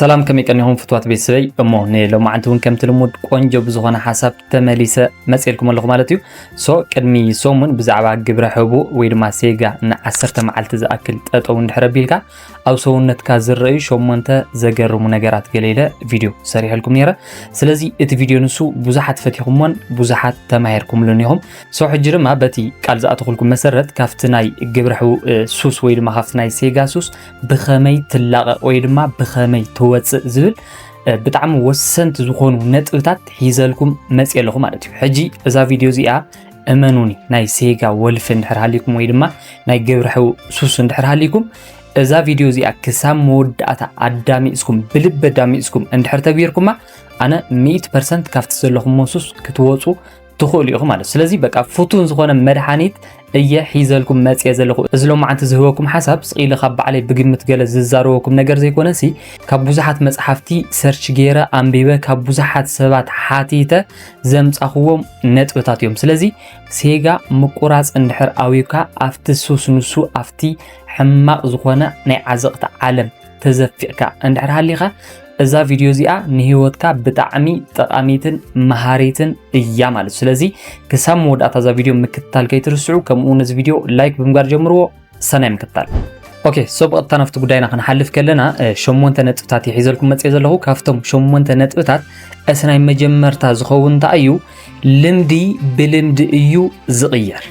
ሰላም፣ ከመይ ቀኒኹም ፍትዋት ቤተሰበይ? እሞ ንሎማዓንቲ እውን ከምቲ ልሙድ ቆንጆ ብዝኾነ ሓሳብ ተመሊሰ መፅኤልኩም ኣለኹ ማለት እዩ። ሶ ቅድሚ ሰሙን ብዛዕባ ግብረ ሕቡእ ወይ ድማ ሴጋ ንዓሰርተ መዓልቲ ዝኣክል ጠጠው እንድሕር ኣቢልካ ኣብ ሰውነትካ ዝረኣዩ ሸሞንተ ዘገርሙ ነገራት ገለ ኢለ ቪድዮ ሰሪሐልኩም ነይረ። ስለዚ እቲ ቪድዮ ንሱ ብዙሓት ፈቲኹሞን ብዙሓት ተማሂርኩምሉን ኢኹም። ሶ ሕጂ ድማ በቲ ቃል ዝኣተኹልኩም መሰረት ካብቲ ናይ ግብረ ሕቡእ ሱስ ወይ ድማ ካብቲ ናይ ሴጋ ሱስ ብኸመይ ትላቐቕ ወይ ድማ ብኸመይ ትወፅእ ዝብል ብጣዕሚ ወሰንቲ ዝኾኑ ነጥብታት ሒዘልኩም መፅየ ኣለኹ ማለት እዩ። ሕጂ እዛ ቪድዮ እዚኣ እመኑኒ ናይ ሴጋ ወልፊ እንድሕር ሃሊኩም ወይ ድማ ናይ ግብረ ሕቡእ ሱስ እንድሕር ሃሊኩም እዛ ቪድዮ እዚኣ ክሳብ መወዳእታ ኣዳሚፅኩም ብልቢ ኣዳሚፅኩም እንድሕር ተግቢርኩማ ኣነ ሚእቲ ፐርሰንት ካብቲ ዘለኹሞ ሱስ ክትወፁ ትኽእሉ ኢኹም ማለት። ስለዚ በቃ ፍቱን ዝኾነ መድሓኒት እየ ሒዘልኩም መፅየ ዘለኹ። እዚ ሎማዓንቲ ዝህበኩም ሓሳብ ስቕ ኢለ ካብ ባዕለይ ብግምት ገለ ዝዛረበኩም ነገር ዘይኮነሲ ካብ ብዙሓት መፅሓፍቲ ሰርች ገይረ ኣንቢበ ካብ ብዙሓት ሰባት ሓቲተ ዘምፃኹዎም ነጥብታት እዮም። ስለዚ ሴጋ ምቁራፅ እንድሕር ኣውዩካ ኣብቲ ሱስ ንሱ ኣብቲ ሕማቕ ዝኾነ ናይ ዓዘቕቲ ዓለም ተዘፊቕካ እንድሕር ሃሊኻ እዛ ቪድዮ እዚኣ ንህይወትካ ብጣዕሚ ጠቓሚትን መሃሪትን እያ ማለት እዩ። ስለዚ ክሳብ መወዳእታ እዛ ቪድዮ ምክትታል ከይትርስዑ፣ ከምኡ እውን እዚ ቪድዮ ላይክ ብምግባር ጀምርዎ። ሰናይ ምክትታል። ኦኬ፣ ሶ ብቐጥታ ናብቲ ጉዳይና ክንሓልፍ ከለና እ፣ ሸሞንተ ነጥብታት እየ ሒዘልኩም መፅየ ዘለኹ። ካብቶም ሸሞንተ ነጥብታት እስ ናይ መጀመርታ ዝኸውን እንታይ እዩ? ልምዲ ብልምዲ እዩ ዝቕየር።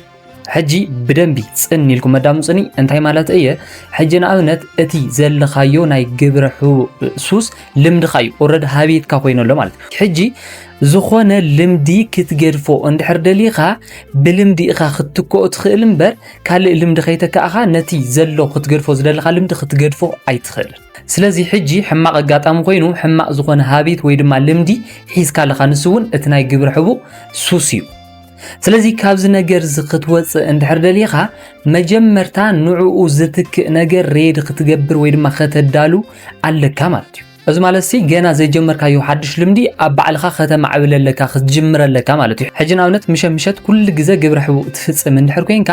ሕጂ ብደንቢ ጽን ኢልኩም ኣዳምጹኒ። እንታይ ማለት እየ? ሕጂ ንኣብነት እቲ ዘለኻዮ ናይ ግብረ ሕቡእ ሱስ ልምድኻ እዩ። ኦረዲ ሃቤትካ ኮይኑ ኣሎ ማለት እዩ። ሕጂ ዝኾነ ልምዲ ክትገድፎ እንድሕር ደሊኻ ብልምዲ ኢኻ ክትትክኦ ትኽእል እምበር ካልእ ልምዲ ከይተካእኻ ነቲ ዘሎ ክትገድፎ ዝደለኻ ልምዲ ክትገድፎ ኣይትኽእልን። ስለዚ ሕጂ ሕማቕ ኣጋጣሚ ኮይኑ ሕማቕ ዝኾነ ሃቤት ወይ ድማ ልምዲ ሒዝካ ኣለኻ። ንሱ እውን እቲ ናይ ግብረ ሕቡእ ሱስ እዩ። ስለዚ ካብዚ ነገር እዚ ክትወፅእ እንድሕር ደሊኻ መጀመርታ ንዕኡ ዝትክእ ነገር ሬዲ ክትገብር ወይ ድማ ከተዳሉ ኣለካ ማለት እዩ። እዚ ማለት ሲ ገና ዘይጀመርካዮ ሓድሽ ልምዲ ኣብ ባዕልኻ ከተማዕብል ኣለካ ክትጅምር ኣለካ ማለት እዩ። ሕጂ ንኣብነት ምሸት ምሸት ኩሉ ግዜ ግብረ ሕቡእ ትፍፅም እንድሕር ኮይንካ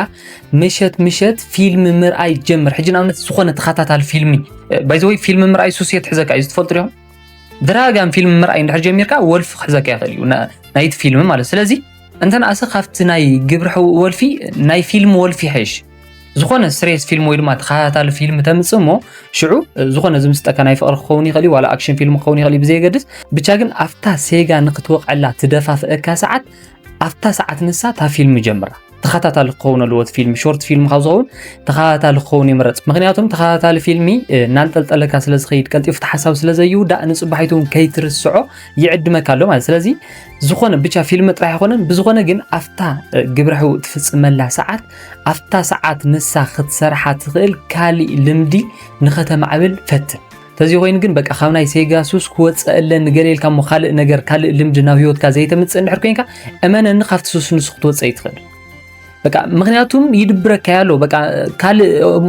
ምሸት ምሸት ፊልም ምርኣይ ጀምር። ሕጂ ንኣብነት ዝኾነ ተኸታታሊ ፊልሚ ባይዘወይ ፊልም ምርኣይ ሱስ እየ ትሕዘካ እዩ ትፈልጡ ዲኹም? ድራጋን ፊልም ምርኣይ እንድሕር ጀሚርካ ወልፊ ክሕዘካ ይኽእል እዩ ናይቲ ፊልም ማለት። ስለዚ እንተ ንኣሰ ካብቲ ናይ ግብረ ሕቡእ ወልፊ ናይ ፊልም ወልፊ ይሕሽ። ዝኾነ ስሬስ ፊልም ወይ ድማ ተኸታታሊ ፊልም ተምፅእ እሞ ሽዑ ዝኾነ ዝምስጠካ ናይ ፍቕሪ ክኸውን ይኽእል እዩ ዋላ ኣክሽን ፊልም ክኸውን ይኽእል እዩ ብዘየገድስ ብቻ ግን ኣብታ ሴጋ ንክትወቕዐላ ትደፋፍአካ ሰዓት ኣብታ ሰዓት ንሳ እታ ፊልም ጀምራ። ተኸታታሊ ክኸውን ኣለዎ እቲ ፊልሚ ሾርት ፊልም ካብ ዝኸውን ተኸታታሊ ክኸውን ይምረፅ። ምክንያቱም ተኸታታሊ ፊልሚ እናንጠልጠለካ ስለ ዝኸይድ ቀልጢፉ እቲ ሓሳብ ስለ ዘይውዳእ ንፅባሒቱ እውን ከይትርስዖ ይዕድመካ ኣሎ ማለት። ስለዚ ዝኾነ ብቻ ፊልሚ ጥራሕ ኣይኮነን ብዝኾነ ግን ኣብታ ግብረ ሕቡእ ትፍፅመላ ሰዓት ኣብታ ሰዓት ንሳ ክትሰርሓ ትኽእል ካሊእ ልምዲ ንኸተማዕብል ፈትን። ተዚ ኮይኑ ግን በቃ ካብ ናይ ሴጋ ሱስ ክወፅእ ኣለኒ ገለ ኢልካ እሞ ካልእ ነገር ካልእ ልምዲ ናብ ህይወትካ ዘይተምፅእ እንድሕር ኮይንካ እመነኒ ካብቲ ሱስ ንሱ ክትወፅእ ይትኽእል። በቃ ምክንያቱም ይድብረካ ያሎ በቃ ካልእ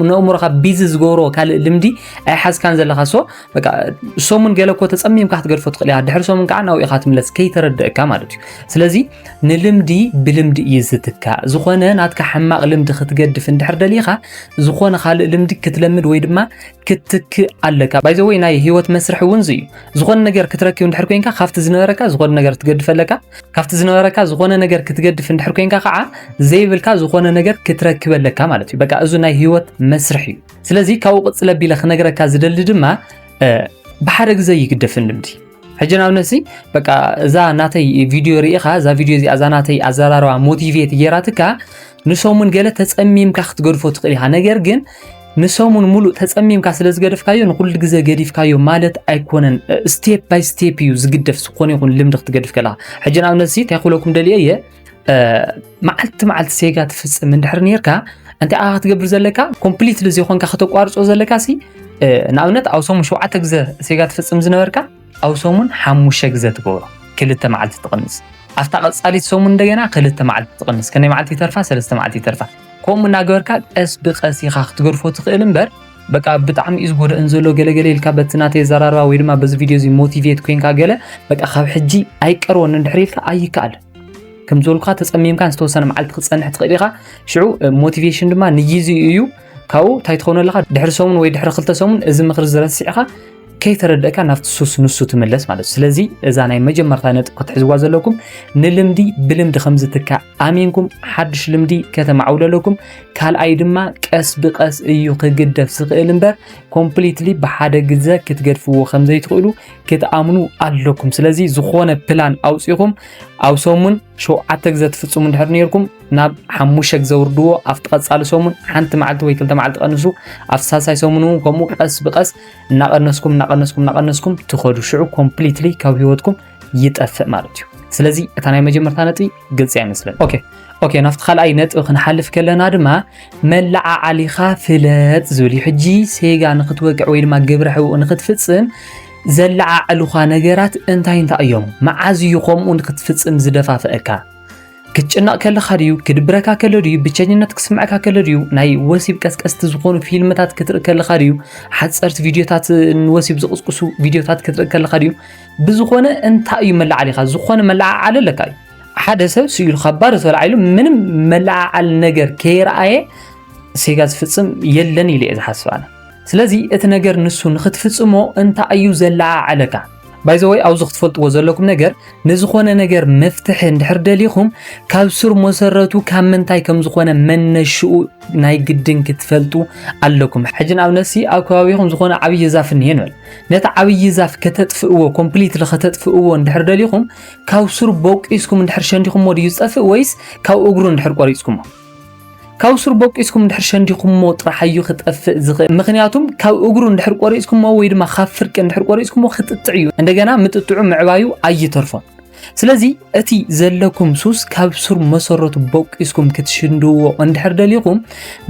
ነእምሮካ ቢዚ ዝገብሮ ካልእ ልምዲ ኣይሓዝካን ዘለካ ሶ በቃ ሰሙን ገለ እኮ ተፀሚምካ ክትገድፎ ትኽእል ኢኻ ድሕሪ ሰሙን ከዓ ናብኡ ኢኻ ትምለስ ከይተረድእካ ማለት እዩ። ስለዚ ንልምዲ ብልምዲ እዩ ዝትካእ። ዝኾነ ናትካ ሕማቕ ልምዲ ክትገድፍ እንድሕር ደሊኻ ዝኾነ ካልእ ልምዲ ክትለምድ ወይ ድማ ክትትክእ ኣለካ። ባይዘወይ ናይ ህይወት መስርሒ እውን እዩ። ዝኾነ ነገር ክትረክብ እንድሕር ኮይንካ ካብቲ ዝነበረካ ዝኾነ ነገር ትገድፍ ኣለካ። ካብቲ ዝነበረካ ዝኾነ ነገር ክትገድፍ እንድሕር ኮይንካ ከዓ ዘይብልካ ዝኾነ ነገር ክትረክብ ኣለካ ማለት እዩ። በቃ እዚ ናይ ህይወት መስርሒ እዩ። ስለዚ ካብኡ ቅፅል ኣቢለ ክነግረካ ዝደሊ ድማ ብሓደ ግዘ ይግደፍን ልምዲ። ሕጂ ንኣብነት ሲ በቃ እዛ ናተይ ቪድዮ ርኢኻ እዛ ቪድዮ እዚኣ እዛ ናተይ ኣዘራርባ ሞቲቬት ጌራትካ ንሰሙን ገለ ተፀሚምካ ክትገድፎ ትኽእል ኢኻ። ነገር ግን ንሰሙን ሙሉእ ተፀሚምካ ስለ ዝገደፍካዮ ንኩሉ ግዘ ገዲፍካዮ ማለት ኣይኮነን። ስቴፕ ባይ ስቴፕ እዩ ዝግደፍ ዝኾነ ይኹን ልምዲ ክትገድፍ ከለኻ። ሕጂ ንኣብነት ሲ እንታይ ክብለኩም ደልየ እየ መዓልቲ መዓልቲ ሴጋ ትፍፅም እንድሕር ነርካ እንታይ ክትገብር ዘለካ ኮምፕሊትሊ ዘይኮንካ ከተቋርፆ ዘለካ ሲ ንኣብነት ኣብ ሰሙን ሸውዓተ ግዘ ሴጋ ትፍፅም ዝነበርካ ኣብ ሰሙን ሓሙሽተ ግዘ ትገብሮ ክልተ መዓልቲ ትቕንስ ኣብታ ቀፃሊት ሰሙን እንደገና ክልተ መዓልቲ ትቕንስ ከነይ መዓልቲ ይተርፋ ሰለስተ መዓልቲ ይተርፋ ከምኡ እናገበርካ ቀስ ብቀስ ኢኻ ክትገድፎ ትኽእል እምበር በቃ ብጣዕሚ እዩ ዝጎደእን ዘሎ ገለገለ ኢልካ በቲ ናተይ ዘራርባ ወይ ድማ በዚ ቪድዮ እዚ ሞቲቬት ኮይንካ ገለ በቃ ካብ ሕጂ ኣይቀርቦን እንድሕር ኢልካ ኣይከኣልን ከም ዝበልኩኻ ተፀሚምካ ዝተወሰነ መዓልቲ ክትፀንሕ ትኽእል ኢኻ ሽዑ ሞቲቬሽን ድማ ንጊዜኡ እዩ ካብኡ እንታይ ትኸውን ኣለኻ ድሕሪ ሰሙን ወይ ድሕሪ ክልተ ሰሙን እዚ ምኽሪ ዝረሲዕኻ ከይተረደእካ ናብቲ ሱስ ንሱ ትምለስ ማለት እዩ። ስለዚ እዛ ናይ መጀመርታ ነጥብ ክትሕዝዋ ዘለኩም፣ ንልምዲ ብልምዲ ከም ዝትካእ ኣሚንኩም ሓድሽ ልምዲ ከተማዕብሉ ኣለኩም። ካልኣይ ድማ ቀስ ብቀስ እዩ ክግደፍ ዝኽእል እምበር ኮምፕሊትሊ ብሓደ ግዘ ክትገድፍዎ ከም ዘይትኽእሉ ክትኣምኑ ኣለኩም። ስለዚ ዝኾነ ፕላን ኣውፂኹም ኣብ ሰሙን ሸውዓተ ግዘ ትፍፅሙ እንድሕር ነይርኩም ናብ ሓሙሽተ ግዘ ውርድዎ። ኣብቲ ቀፃሊ ሰሙን ሓንቲ መዓልቲ ወይ ክልተ መዓልቲ ቀንሱ። ኣብ ሳልሳይ ሰሙን እውን ከምኡ ቀስ ብቀስ እናቐነስኩም እናቐነስኩም እናቐነስኩም ትኸዱ። ሽዑ ኮምፕሊትሊ ካብ ህይወትኩም ይጠፍእ ማለት እዩ። ስለዚ እታ ናይ መጀመርታ ነጥቢ ግልፂ ኣይመስለን። ኦኬ ኦኬ፣ ናብቲ ካልኣይ ነጥቢ ክንሓልፍ ከለና ድማ መለዓዓሊኻ ፍለጥ ዝብል እዩ። ሕጂ ሴጋ ንክትወቅዕ ወይ ድማ ግብረ ሕቡእ ንክትፍፅም ዘለዓዕሉኻ ነገራት እንታይ እንታይ እዮም? መዓዝ እዩ ከምኡ ንክትፍፅም ዝደፋፍአካ? ክትጭነቕ ከለኻ ድዩ? ክድብረካ ከሎ ድዩ? ብቸኝነት ክስምዐካ ከሎ ድዩ? ናይ ወሲብ ቀስቀስቲ ዝኾኑ ፊልምታት ክትርኢ ከለኻ ድዩ? ሓፀርቲ ቪድዮታት፣ ንወሲብ ዝቕስቅሱ ቪድዮታት ክትርኢ ከለኻ ድዩ? ብዝኾነ እንታይ እዩ መለዓሊኻ? ዝኾነ መለዓዓሊ ኣለካ እዩ። ሓደ ሰብ ስኢሉ ካብ ባዶ ተላዒሉ ምንም መለዓዓሊ ነገር ከይረኣየ ሴጋ ዝፍፅም የለን ኢለ እየ ዝሓስብ ኣነ። ስለዚ እቲ ነገር ንሱ ንክትፍፅሞ እንታይ እዩ ዘለዓዓለካ? ባይዘወይ ኣብዚ ክትፈልጥዎ ዘለኩም ነገር፣ ንዝኾነ ነገር መፍትሒ እንድሕር ደሊኹም ካብ ስር መሰረቱ ካብ ምንታይ ከም ዝኾነ መነሽኡ ናይ ግድን ክትፈልጡ ኣለኩም። ሕጂ ንኣብነትሲ ኣብ ከባቢኹም ዝኾነ ዓብዪ ዛፍ እኒሄ ንበል። ነቲ ዓብዪ ዛፍ ከተጥፍእዎ፣ ኮምፕሊትሊ ከተጥፍእዎ እንድሕር ደሊኹም ካብ ስሩ ቦቂስኩም እንድሕር ሸንዲኹሞ ድዩ ዝጠፍእ ወይስ ካብ እግሩ እንድሕር ቆሪፅኩሞ? ካብ ስሩ ቦቂስኩም እንድሕር ሸንዲኹሞ ጥራሕ እዩ ክጠፍእ ዝኽእል። ምኽንያቱም ካብ እግሩ እንድሕር ቆሪፅኩሞ ወይ ድማ ካብ ፍርቂ እንድሕር ቆሪፅኩሞ ክጥጥዕ እዩ። እንደገና ምጥጥዑ ምዕባዩ ኣይተርፎን። ስለዚ እቲ ዘለኩም ሱስ ካብ ስር መሰረቱ ቦቂስኩም ክትሽንድዎ እንድሕር ደሊኹም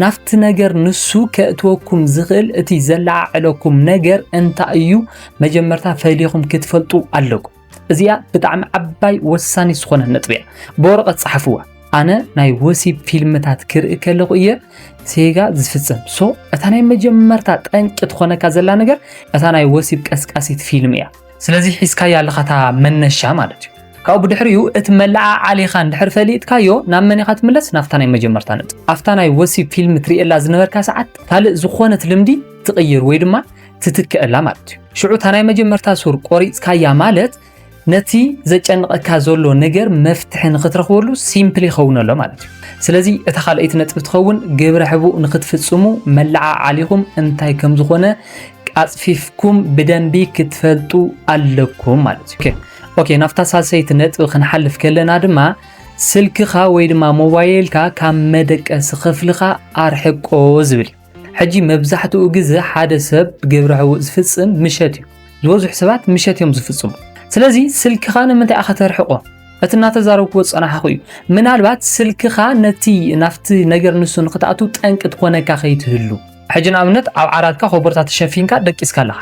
ናብቲ ነገር ንሱ ከእትወኩም ዝኽእል እቲ ዘለዓዕለኩም ነገር እንታይ እዩ መጀመርታ ፈሊኹም ክትፈልጡ ኣለኩም። እዚኣ ብጣዕሚ ዓባይ ወሳኒ ዝኾነት ነጥቢ እያ። ብወረቐት ጸሓፍዋ። ኣነ ናይ ወሲብ ፊልምታት ክርኢ ከለኹ እየ ሴጋ ዝፍጽም። ሶ እታ ናይ መጀመርታ ጠንቂ ትኾነካ ዘላ ነገር እታ ናይ ወሲብ ቀስቃሲት ፊልም እያ። ስለዚ ሒዝካያ ኣለኻ እታ መነሻ ማለት እዩ። ካብኡ ብድሕሪኡ እቲ መለዓዓሊኻ እንድሕር ፈሊጥካዮ ናብ መን ኢኻ ትምለስ? ናብታ ናይ መጀመርታ ነጥቢ። ኣብታ ናይ ወሲብ ፊልም ትርእየላ ዝነበርካ ሰዓት ካልእ ዝኾነት ልምዲ ትቕይር ወይ ድማ ትትክእላ ማለት እዩ። ሽዑ እታ ናይ መጀመርታ ሱር ቆሪፅካያ ማለት ነቲ ዘጨንቐካ ዘሎ ነገር መፍትሒ ንክትረኽበሉ ሲምፕል ይኸውን ኣሎ ማለት እዩ። ስለዚ እታ ካልኣይቲ ነጥቢ ትኸውን ግብረ ሕቡእ ንክትፍፅሙ መለዓዓሊኹም እንታይ ከም ዝኾነ ኣፅፊፍኩም ብደንቢ ክትፈልጡ ኣለኩም ማለት እዩ። ኦኬ ኦኬ፣ ናብታ ሳልሰይቲ ነጥቢ ክንሓልፍ ከለና ድማ ስልክኻ ወይ ድማ ሞባይልካ ካብ መደቀሲ ክፍልኻ ኣርሕቆ ዝብል እዩ። ሕጂ መብዛሕትኡ ግዘ ሓደ ሰብ ግብረ ሕቡእ ዝፍፅም ምሸት እዩ። ዝበዝሑ ሰባት ምሸት እዮም ዝፍፅሙ። ስለዚ ስልክኻ ንምንታይ ኢኻ ተርሕቆ? እቲ እናተዛረብክዎ ዝፀናሕኹ እዩ። ምናልባት ስልክኻ ነቲ ናብቲ ነገር ንሱ ንክትኣቱ ጠንቂ ትኾነካ ከይትህሉ። ሕጂ ንኣብነት ኣብ ዓራትካ ኮቦርታ ተሸፊንካ ደቂስካ ኣለኻ።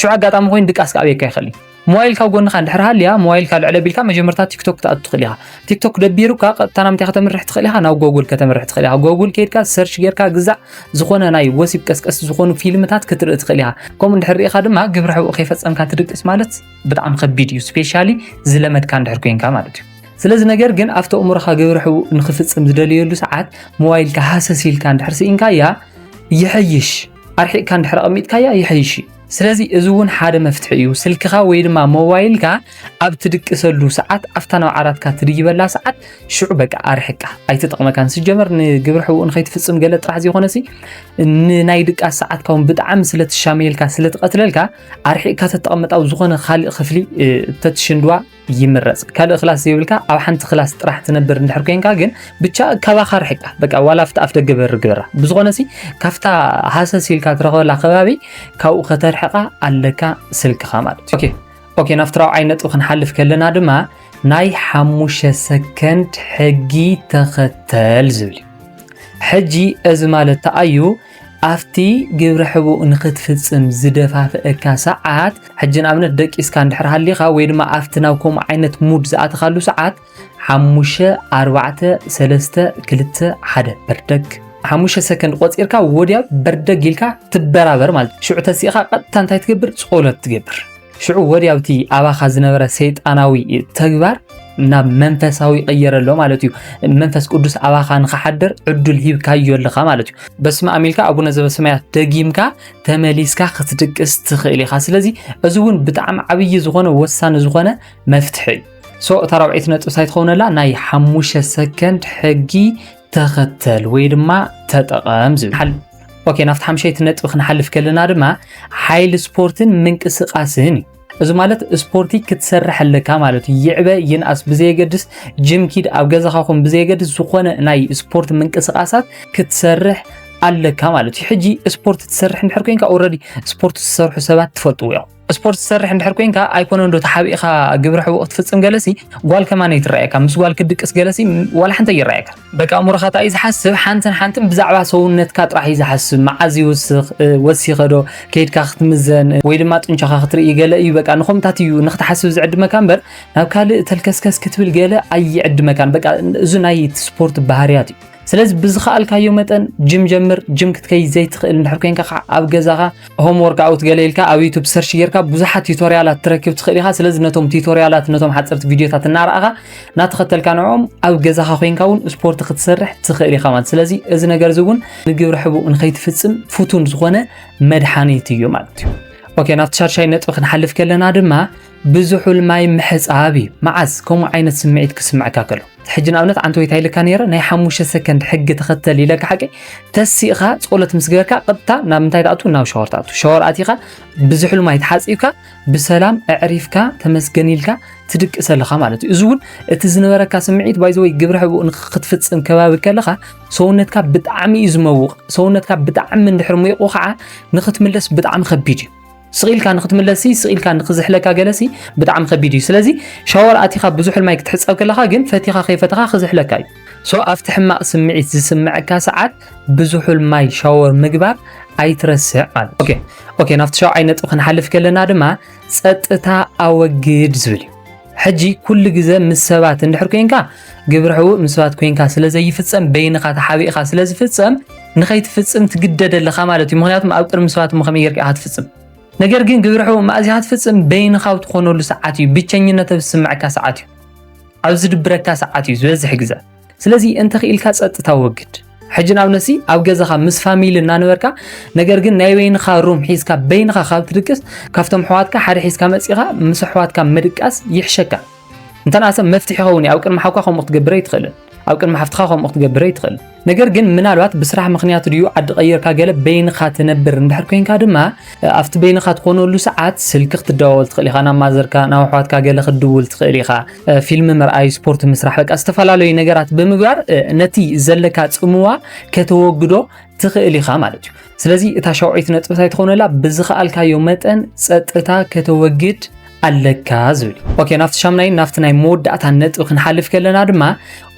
ሽዑ ኣጋጣሚ ኮይኑ ድቃስካ ኣብየካ ይኽእል እዩ። ሞባይልካ ኣብ ጎንኻ እንድሕር ሃልያ፣ ሞባይልካ ልዕል ኣቢልካ መጀመርታ ቲክቶክ ክትኣቱ ትኽእል ኢኻ። ቲክቶክ ደቢሩካ ቀጥታ ናብ ምንታይ ከተምርሕ ትኽእል ኢኻ? ናብ ጎጉል ከተምርሕ ትኽእል ኢኻ። ጎጉል ከይድካ ሰርች ጌርካ ግዛዕ ዝኾነ ናይ ወሲብ ቀስቀስቲ ዝኾኑ ፊልምታት ክትርኢ ትኽእል ኢኻ። ከምኡ እንድሕር ርኢኻ ድማ ግብረ ሕቡእ ከይፈጸምካ ትድቅስ ማለት ብጣዕሚ ከቢድ እዩ። ስፔሻሊ ዝለመድካ እንድሕር ኮይንካ ማለት እዩ። ስለዚ ነገር ግን ኣብቲ ኣእምሮኻ ግብረ ሕቡእ ንኽፍጽም ዝደልየሉ ሰዓት ሞባይልካ ሃሰስ ኢልካ እንድሕር ስኢንካያ ይሐይሽ። ኣርሒቕካ እንድሕር ኣቐሚጥካያ ይሐይሽ እዩ። ስለዚ እዚ እውን ሓደ መፍትሒ እዩ። ስልክኻ ወይ ድማ ሞባይልካ ኣብ ትድቅሰሉ ሰዓት፣ ኣብታ ናብ ዓራትካ ትድይበላ ሰዓት ሽዑ በቃ ኣርሕቃ ኣይትጠቕመካን። ስጀመር ንግብረ ሕቡእ ንኸይትፍጽም ገለ ጥራሕ ዘይኮነሲ ንናይ ድቃስ ሰዓትካ እውን ብጣዕሚ ስለ ትሻመየልካ ስለ ትቐትለልካ ኣርሒቕካ ተተቐምጣ ኣብ ዝኾነ ካልእ ክፍሊ እ፣ ተትሽንድዋ ይምረጽ። ካልእ ክላስ ዘይብልካ ኣብ ሓንቲ ክላስ ጥራሕ ትነብር እንድሕር ኮይንካ ግን ብቻ ካባኻ ርሕቃ በቃ ዋላ ኣብቲ ኣፍ ደገ በሪ ግበራ። ብዝኾነሲ ካብታ ሃሰስ ኢልካ ትረኽበላ ከባቢ ካብኡ ከተርሕቃ ኣለካ ስልክኻ ማለት እዩ። ኦኬ ኦኬ፣ ናብቲ ራብዓይ ነጥቢ ክንሓልፍ ከለና ድማ ናይ ሓሙሽተ ሰከንድ ሕጊ ተኸተል ዝብል እዩ። ሕጂ እዚ ማለት ተኣዩ ኣብቲ ግብረ ሕቡእ ንኽትፍጽም ዝደፋፍአካ ሰዓት፣ ሕጂ ንኣብነት ደቂስካ እንድሕር ሃሊኻ ወይ ድማ ኣብቲ ናብ ከምኡ ዓይነት ሙድ ዝኣተኻሉ ሰዓት ሓሙሽተ ኣርባዕተ ሰለስተ ክልተ ሓደ በርደግ። ሓሙሽተ ሰከንድ ቆጺርካ ወዲያ በርደግ ኢልካ ትበራበር ማለት እዩ። ሽዑ ተሲእኻ ቀጥታ እንታይ ትገብር? ጸሎት ትገብር። ሽዑ ወዲያው እቲ ኣባኻ ዝነበረ ሰይጣናዊ ተግባር ናብ መንፈሳዊ ይቕየር ኣሎ ማለት እዩ። መንፈስ ቅዱስ ኣባኻ ንኽሓድር ዕድል ሂብካዮ ኣለኻ ማለት እዩ። በስመ ኣብ ኢልካ ኣቡነ ዘበሰማያት ደጊምካ ተመሊስካ ክትድቅስ ትኽእል ኢኻ። ስለዚ እዚ እውን ብጣዕሚ ዓብዪ ዝኾነ ወሳኒ ዝኾነ መፍትሒ እዩ። ሶ እታ ራብዐይቲ ነጥቢ እንታይ ትኸውን ኣላ? ናይ ሓሙሽተ ሰከንድ ሕጊ ተኸተል ወይ ድማ ተጠቐም ዝብል ሓል። ኦኬ፣ ናብቲ ሓምሸይቲ ነጥቢ ክንሓልፍ ከለና ድማ ሓይሊ ስፖርትን ምንቅስቃስን እዩ። እዚ ማለት ስፖርቲ ክትሰርሕ ኣለካ ማለት እዩ። ይዕበ ይንኣስ ብዘየገድስ፣ ጅም ኪድ፣ ኣብ ገዛኻ ኹን ብዘየገድስ፣ ዝኾነ ናይ ስፖርት ምንቅስቃሳት ክትሰርሕ ኣለካ ማለት እዩ። ሕጂ ስፖርት ትሰርሕ እንድሕር ኮይንካ፣ ኦልረዲ ስፖርት ዝሰርሑ ሰባት ትፈልጥዎ ኢኹም። ስፖርት ትሰርሕ እንድሕር ኮይንካ፣ ኣይኮነን ዶ ተሓቢእኻ ግብረ ሕቡእ ክትፍጽም ገለሲ፣ ጓል ከማን ኣይትረኣየካ፣ ምስ ጓል ክትድቅስ ገለሲ ዋላ ሓንቲ ኣይረኣየካ። በቃ ኣእምሮኻ እንታይ እዩ ዝሓስብ? ሓንትን ሓንትን ብዛዕባ ሰውነትካ ጥራሕ እዩ ዝሓስብ። መዓዝ ይውስኽ፣ እ፣ ወሲኸ ዶ፣ ከይድካ ክትምዘን፣ እ፣ ወይ ድማ ጡንቻኻ ክትርኢ ገለ እዩ። በቃ ንኸምታት እዩ ንኽትሓስብ ዝዕድመካ እምበር፣ ናብ ካልእ ተልከስከስ ክትብል ገለ ኣይዕድመካን። በቃ እዚ ናይ ስፖርት ባህርያት እዩ። ስለዚ ብዝኸኣልካዮ መጠን ጅም ጀምር። ጅም ክትከይድ ዘይትኽእል እንድሕር ኮይንካ ከዓ ኣብ ገዛኻ ሆም ወርክ ኣውት ገለ ኢልካ ኣብ ዩቱብ ሰርች ጌርካ ብዙሓት ቱቶርያላት ትረክብ ትኽእል ኢኻ። ስለዚ ነቶም ቱቶርያላት፣ ነቶም ሓፀርቲ ቪድዮታት እናረኣኻ እናተኸተልካ ንዕኦም ኣብ ገዛኻ ኮይንካ እውን ስፖርት ክትሰርሕ ትኽእል ኢኻ ማለት። ስለዚ እዚ ነገር እዚ እውን ንግብረ ሕቡእ ንኸይትፍጽም ፍቱን ዝኾነ መድሓኒት እዩ ማለት እዩ። ኦኬ፣ ናብቲ ሻድሻይ ነጥቢ ክንሓልፍ ከለና ድማ ብዙሑል ማይ ምሕጻብ እዩ። መዓስ ከምኡ ዓይነት ስምዒት ክስምዐካ ከሎ? ሕጂ ንኣብነት ኣንተ ወይ እንታይ ኢለካ ነይረ? ናይ ሓሙሽተ ሰከንድ ሕጊ ተኸተል ኢለካ ሓቂ? ተሲእኻ ጸሎት ምስ ገበርካ ቀጥታ ናብ ምንታይ ትኣቱ? ናብ ሻወር ትኣቱ። ሻወር ኣቲኻ ብዙሑል ማይ ተሓጺብካ ብሰላም ኣዕሪፍካ ተመስገን ኢልካ ትድቅስ ኣለኻ ማለት እዩ። እዚ እውን እቲ ዝነበረካ ስምዒት፣ ባይ ዘ ወይ፣ ግብረ ሕቡእ ንኽ-፣ ክትፍጽም ከባቢ ከለኻ ሰውነትካ ብጣዕሚ እዩ ዝመውቕ። ሰውነትካ ብጣዕሚ እንድሕር ሙይቑ ከዓ ንኽትምለስ ብጣዕሚ ከቢድ እዩ። ስቕ ኢልካ ንኽትምለስሲ፣ ስቕ ኢልካ ንኽዝሕለካ ገለሲ ብጣዕሚ ከቢድ እዩ። ስለዚ ሻወር ኣቲኻ ብዙሑል ማይ ክትሕጸብ ከለኻ ግን ፈቲኻ ከይፈተኻ ክዝሕለካ እዩ። ሶ ኣብቲ ሕማቕ ስምዒት ዝስምዐካ ሰዓት ብዙሑል ማይ ሻወር ምግባር ኣይትረስዕ ማለት። ኦኬ፣ ኦኬ፣ ናብቲ ሻውዓይ ነጥቢ ክንሓልፍ ከለና ድማ ጸጥታ ኣወግድ ዝብል እዩ። ሕጂ ኩሉ ግዜ ምስ ሰባት እንድሕር ኮይንካ፣ ግብረ ሕቡእ ምስ ሰባት ኮይንካ ስለ ዘይፍጸም፣ በይንኻ ተሓቢእኻ ስለ ዝፍጸም፣ ንኸይትፍጽም ትግደድ ኣለኻ ማለት እዩ። ምኽንያቱም ኣብ ቅድሚ ሰባት እሞ ከመይ ጌርካ ኢኻ ትፍጽም? ነገር ግን ግብረ ሕቡእ መኣዝ ኢኻ ትፍጽም? በይንኻ ኣብ ትኾነሉ ሰዓት እዩ። ብቸኝነት ኣብ ዝስምዐካ ሰዓት እዩ። ኣብ ዝድብረካ ሰዓት እዩ ዝበዝሕ ግዜ። ስለዚ እንተኽኢልካ ጸጥታ ወግድ። ሕጂ ንኣብነትሲ ኣብ ገዛኻ ምስ ፋሚሊ እናነበርካ፣ ነገር ግን ናይ በይንኻ ሩም ሒዝካ በይንኻ ካብ ትድቅስ፣ ካብቶም ኣሕዋትካ ሓደ ሒዝካ መጺኻ ምስ ኣሕዋትካ ምድቃስ ይሕሸካ። እንተንኣሰ መፍትሒ ይኸውን እዩ። ኣብ ቅድሚ ሓውካ ከምኡ ክትገብር ኣይትኽእልን። ኣብ ቅድሚ ሓፍትኻ ከምኡ ክትገብር ኣይትኽእልን። ነገር ግን ምናልባት ብስራሕ ምኽንያት ድዩ ዓዲ ቀይርካ ገለ በይንኻ ትነብር እንድሕር ኮይንካ ድማ፣ ኣብቲ በይንኻ ትኾነሉ ሰዓት ስልኪ ክትደዋወል ትኽእል ኢኻ። ናብ ማዘርካ፣ ናብ ኣሕዋትካ ገለ ክትድውል ትኽእል ኢኻ። ፊልም ምርኣይ፣ ስፖርት ምስራሕ፣ በቃ ዝተፈላለዩ ነገራት ብምግባር ነቲ ዘለካ ጽምዋ ከተወግዶ ትኽእል ኢኻ ማለት እዩ። ስለዚ እታ ሻውዓይቲ ነጥቢ እንታይ ትኾነላ? ብዝኸኣልካዮ መጠን ጸጥታ ከተወግድ ኣለካ ዝብል እዩ። ኦኬ፣ ናብቲ ሻምናይ፣ ናብቲ ናይ መወዳእታ ነጥቢ ክንሓልፍ ከለና ድማ፣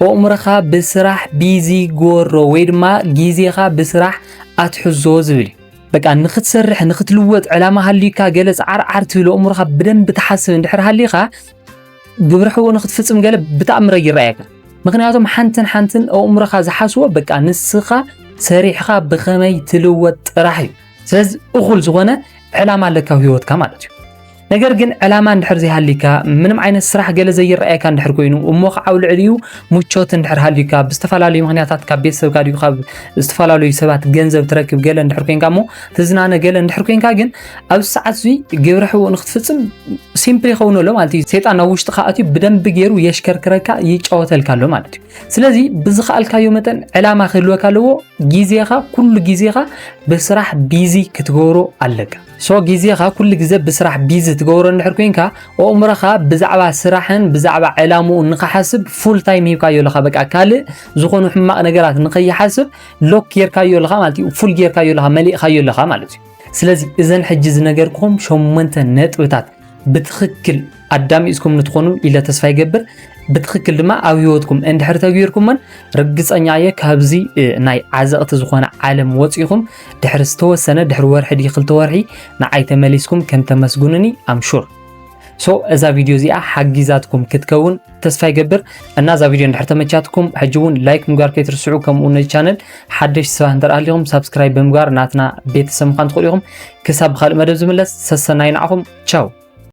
ኣእምሮኻ ብስራሕ ቢዚ ግበሮ ወይ ድማ ግዜኻ ብስራሕ ኣትሕዞ ዝብል እዩ። በቃ ንኽትሰርሕ፣ ንኽትልወጥ ዕላማ ሃልዩካ፣ ገለ ጻዓርዓር ትብል፣ ኣእምሮኻ ብደንቢ ትሓስብ እንድሕር ሃሊኻ፣ ግብረ ሕቡእ ንኽትፍጽም ገለ ብተኣምር ኣይረኣየካ። ምኽንያቱም ሓንትን ሓንትን ኣእምሮኻ ዝሓስቦ በቃ ንስኻ ሰሪሕኻ ብኸመይ ትልወጥ ጥራሕ እዩ። ስለዚ እኹል ዝኾነ ዕላማ ኣለካ ኣብ ህይወትካ ማለት እዩ። ነገር ግን ዕላማ እንድሕር ዘይሃሊካ፣ ምንም ዓይነት ስራሕ ገለ ዘይረኣየካ እንድሕር ኮይኑ፣ እሞ ከዓ ኣብ ልዕሊኡ ምቾት እንድሕር ሃልዩካ፣ ብዝተፈላለዩ ምኽንያታት ካብ ቤተሰብካ ድዩ ካብ ዝተፈላለዩ ሰባት ገንዘብ ትረክብ ገለ እንድሕር ኮይንካ፣ እሞ ትዝናነ ገለ እንድሕር ኮይንካ፣ ግን ኣብዚ ሰዓት እዚ ግብረ ሕቡእ ንኽትፍጽም ሲምፕል ይኸውን ኣሎ ማለት እዩ። ሰይጣን ናብ ውሽጥኻ ኣትዩ ብደንቢ ገይሩ የሽከርክረካ፣ ይጫወተልካ ኣሎ ማለት እዩ። ስለዚ ብዝኸኣልካዮ መጠን ዕላማ ክህልወካ ኣለዎ። ግዜኻ፣ ኩሉ ግዜኻ ብስራሕ ቢዚ ክትገብሮ ኣለካ። ሶ ግዜኻ ኩሉ ግዜ ብስራሕ ቢዚ ትገብሮ እንድሕር ኮይንካ፣ ኣእምሮኻ ብዛዕባ ስራሕን ብዛዕባ ዕላምኡ ንኽሓስብ ፉል ታይም ሂብካዮ ኣለኻ። በቃ ካልእ ዝኾኑ ሕማቕ ነገራት ንኸይሓስብ ሎክ ጌርካዮ ኣለኻ ማለት እዩ። ፉል ጌርካዮ ኣለኻ፣ መሊእኻዮ ኣለኻ ማለት እዩ። ስለዚ እዘን ሕጂ ዝነገርኩኹም ሸሞንተ ነጥብታት ብትኽክል ኣዳሚፅኩም ንትኾኑ ኢለ ተስፋ ይገብር። ብትኽክል ድማ ኣብ ህይወትኩም እንድሕር ተግቢርኩመን፣ ርግፀኛ እየ ካብዚ፣ እ፣ ናይ ዓዘቕቲ ዝኾነ ዓለም ወፂኹም ድሕሪ ዝተወሰነ፣ ድሕሪ ወርሒ ድዩ ክልተ ወርሒ ንዓይ ተመሊስኩም ከም ተመስግኑኒ ኣም ሹር። ሶ እዛ ቪድዮ እዚኣ ሓጊዛትኩም ክትከውን ተስፋ ይገብር። እና እዛ ቪድዮ እንድሕር ተመቻትኩም፣ ሕጂ እውን ላይክ ምግባር ከይትርስዑ፣ ከምኡ ነዚ ቻነል ሓደሽቲ ሰባት እንተደኣ ሃሊኹም ሳብስክራይብ ብምግባር ናትና ቤተሰብ ምዃን ትኽእሉ ኢኹም። ክሳብ ብኻልእ መደብ ዝምለስ፣ ሰሰናዩ ንዓኹም። ቻው።